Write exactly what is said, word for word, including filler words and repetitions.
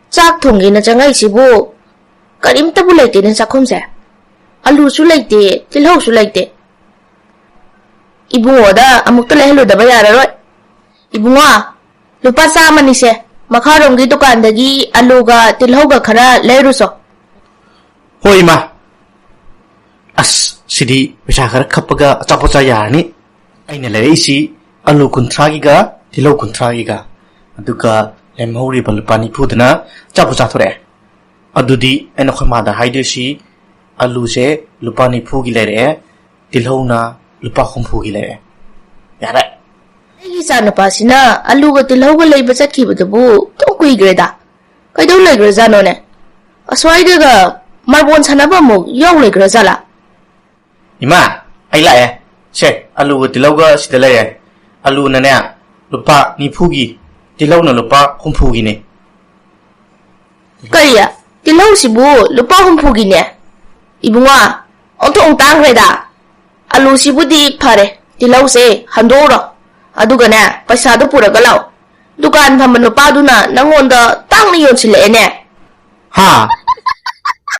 ꯆꯥꯛ ꯊꯣꯡꯒꯦꯅ ꯆꯪꯉꯛꯏꯁꯤꯕꯨ ꯀꯔꯤꯝꯇꯕꯨ ꯂꯩꯇꯦꯅꯦ ꯆꯥꯛꯈꯨꯝꯁꯦ꯫ ꯑꯂꯨꯁꯨ ꯂꯩꯇꯦ, ꯇꯤꯜꯍꯧꯁꯨ ꯂꯩꯇꯦ꯫ ꯏꯕꯨꯡꯉꯣꯗ ꯑꯃꯨꯛꯇ ꯂꯩꯍꯜꯂꯨꯗꯕ ꯌꯥꯔꯔꯣꯏ꯫ ꯏꯕꯨꯡꯉꯣ, ꯂꯨꯄꯥ ꯆꯥꯝꯃꯅꯤꯁꯦ, ꯃꯈꯥꯔꯣꯝꯒꯤ ꯗꯨꯀꯥꯟꯗꯒꯤ ꯑꯂꯨꯒ ꯇꯤꯜꯍꯧꯒ ꯈꯔ ꯂꯩꯔꯨꯆꯣ꯫ ꯍꯣꯏ ꯏꯃꯥ꯫ ꯑꯁ, ꯁꯤꯗꯤ ꯄꯩꯁꯥ ꯈꯔ ꯈꯞꯄꯒ ꯑꯆꯥꯄꯣꯠ ꯆꯥ ꯌꯥꯔꯅꯤ꯫ ꯑꯩꯅ ꯂꯩꯔꯛꯏꯁꯤ ꯑꯂꯨ ꯀꯨꯟꯊ꯭ꯔꯥꯒꯤꯒ ꯇꯤꯜꯍꯧ ꯀꯨꯟꯊ꯭ꯔꯥꯒꯤꯒ, ꯑꯗꯨꯒ ꯂꯦꯝꯍꯧꯔꯤꯕ ꯂꯨꯄꯥ ꯅꯤꯐꯨꯗꯨꯅ ꯑꯆꯥꯄꯣꯠ ꯆꯥꯊꯣꯔꯛꯑꯦ꯫ ꯑꯗꯨꯗꯤ ꯑꯩꯅ ꯑꯩꯈꯣꯏ ꯃꯥꯗ ꯍꯥꯏꯗꯣꯏꯁꯤ, ꯑꯂꯨꯁꯦ ꯂꯨꯄꯥ ꯅꯤꯐꯨꯒꯤ ꯂꯩꯔꯛꯑꯦ, ꯇꯤꯜꯍꯧꯅ ꯂꯨꯄꯥ ꯍꯨꯝꯐꯨꯒꯤ ꯂꯩꯔꯛꯑꯦ꯫ ꯌꯥꯔꯦ꯫ ꯑꯩꯒꯤ ꯏꯆꯥꯅꯨꯄꯥꯁꯤꯅ ꯑꯂꯨꯒ ꯇꯤꯜꯍꯧꯒ ꯂꯩꯕ ꯆꯠꯈꯤꯕꯗꯨꯕꯨ ꯑꯗꯨꯝ ꯀꯨꯏꯈ꯭ꯔꯦꯗ꯫ ꯀꯩꯗꯧ ꯂꯩꯈ꯭ꯔꯖꯥꯠꯅꯣꯅꯦ? ꯑꯁ꯭ꯋꯥꯏꯗꯒ ꯃꯥꯔꯕꯣꯜ ꯁꯥꯟꯅꯕ ꯑꯃꯨꯛ ꯌꯥꯎ ꯂꯩꯈ꯭ꯔꯖꯥꯠꯂꯥ? ꯏꯃꯥ, ꯑꯩ ꯂꯥꯛꯑꯦ꯫ ꯁꯦ, ꯑꯂꯨꯒ ꯇꯤꯜꯍꯧꯒ ꯁꯤꯗ ꯂꯩꯔꯦ꯫ ꯑꯂꯨꯅꯅꯦ ꯂꯨꯄꯥ ꯅꯤꯐꯨꯒꯤ, ꯇꯤꯜꯍꯧꯅ ꯂꯨꯄꯥ ꯍꯨꯝꯐꯨꯒꯤꯅꯦ꯫ ꯀꯔꯤ? ꯇꯤꯜꯍꯧꯁꯤꯕꯨ ꯂꯨꯄꯥ ꯍꯨꯝꯐꯨꯒꯤꯅꯦ? ꯏꯕꯨꯡꯉꯣ, ꯑꯣꯟꯊꯣꯛꯅ ꯇꯥꯡꯈ꯭ꯔꯦꯗ꯫ ꯑꯂꯨꯁꯤꯕꯨꯗꯤ ꯐꯔꯦ, ꯇꯤꯜꯍꯧꯁꯦ ꯍꯟꯗꯣꯛꯎꯔꯣ꯫ ꯑꯗꯨꯒꯅꯦ, ꯄꯩꯁꯥꯗꯣ ꯄꯨꯔꯒ ꯂꯥꯛꯑꯣ꯫ ꯗꯨꯀꯥꯟ ꯐꯝꯕ ꯅꯨꯄꯥꯗꯨꯅ ꯅꯪꯉꯣꯟꯗ ꯇꯥꯡꯅ ꯌꯣꯟꯁꯤꯜꯂꯛꯑꯦꯅꯦ꯫ ꯍꯥ?